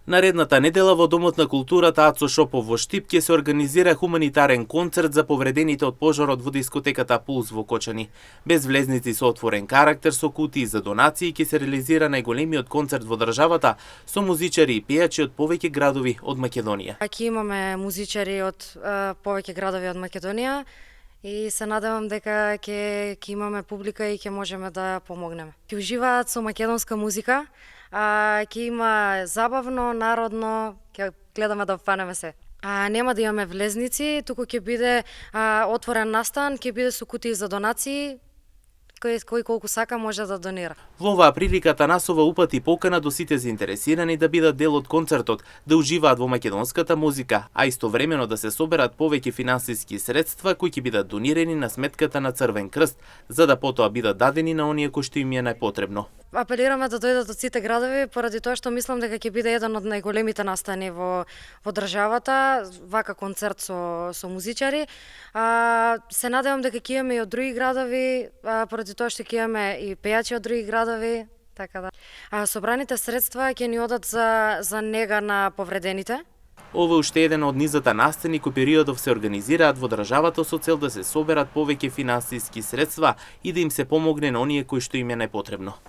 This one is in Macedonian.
Наредната недела во Домот на културата Ацо Шопов во Штип ќе се организира хуманитарен концерт за повредените од пожарот во дискотеката Пулс во Кочани. Без влезници со отворен карактер со кутии за донации ќе се реализира најголемиот концерт во државата со музичари и пејачи од повеќе градови од Македонија. Ќе имаме музичари од повеќе градови од Македонија и се надевам дека ќе имаме публика и ќе можеме да помогнеме. Ќе уживаат со македонска музика. Ќе има забавно, народно, ќе гледаме да опфанеме се. Нема да имаме влезници, туку ќе биде отворен настан, ќе биде со кутии за донации, кој колку сака може да донира. Во оваа прилика Танасова упати покана до сите заинтересирани да бидат дел од концертот, да уживаат во македонската музика, а истовремено да се соберат повеќе финансиски средства кои ќе бидат донирани на сметката на Црвен крст, за да потоа бидат дадени на оние кои што им е најпотребно. Апелираме да дојдат од сите градови, поради тоа што мислам дека ќе биде еден од најголемите настани во државата, вака концерт со музичари. Се надевам дека ќе имаме и од други градови, поради тоа што ќе имаме и пејачи од други градови, така да. Собраните средства ќе ни одат за нега на повредените. Ова е уште еден од низата настани кои периодов се организираат во државата со цел да се соберат повеќе финансиски средства и да им се помогне на оние кои што им е најпотребно.